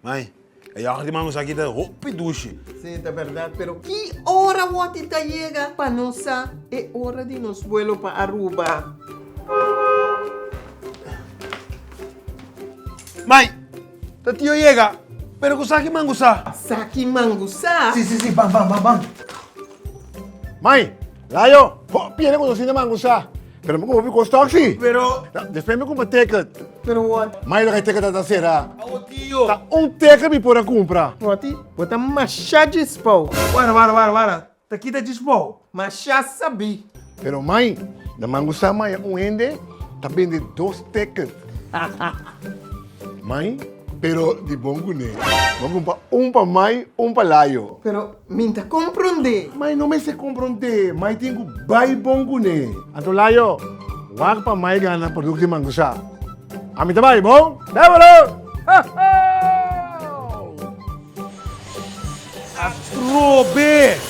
Mai, e yògùrt di mango aki ta hopi dushi. Sí, ta bèrdat, pero ki ora Watty ta yega pa nos sa e ora di nos vuelo pa Aruba? Mai, ta tio yega, pero ku saki mango sa. Saki mango sa? Sí, sí, sí, ban, ban, ban, ban. Mai, Layo, hopi hende ku no sinti mango sa. Pero mi kumpra hopi kos tok si. Pero. Despues mi kumpra ticket. Pero what? Mai loke e ticket ta sera. Awo tio. Ta un ticket mi por a kumpra. Watty, bo ta masha djispou. Wara, wara, wara, wara. Ta kita djispou? Masha sabí. Pero mai, na mangusa maya un hende ta bende dos ticket. Mai, pero di bon kuné. Bo a kumpra un pa mai, un pa Layo. Pero Mi ta komprondé. Mai no mester komprondé, mai tin ku bai bon kuné. Anto Layo, wak pa mai gana produkto di mangusá. Ami ta bai, bon? Débolo! Atrobe!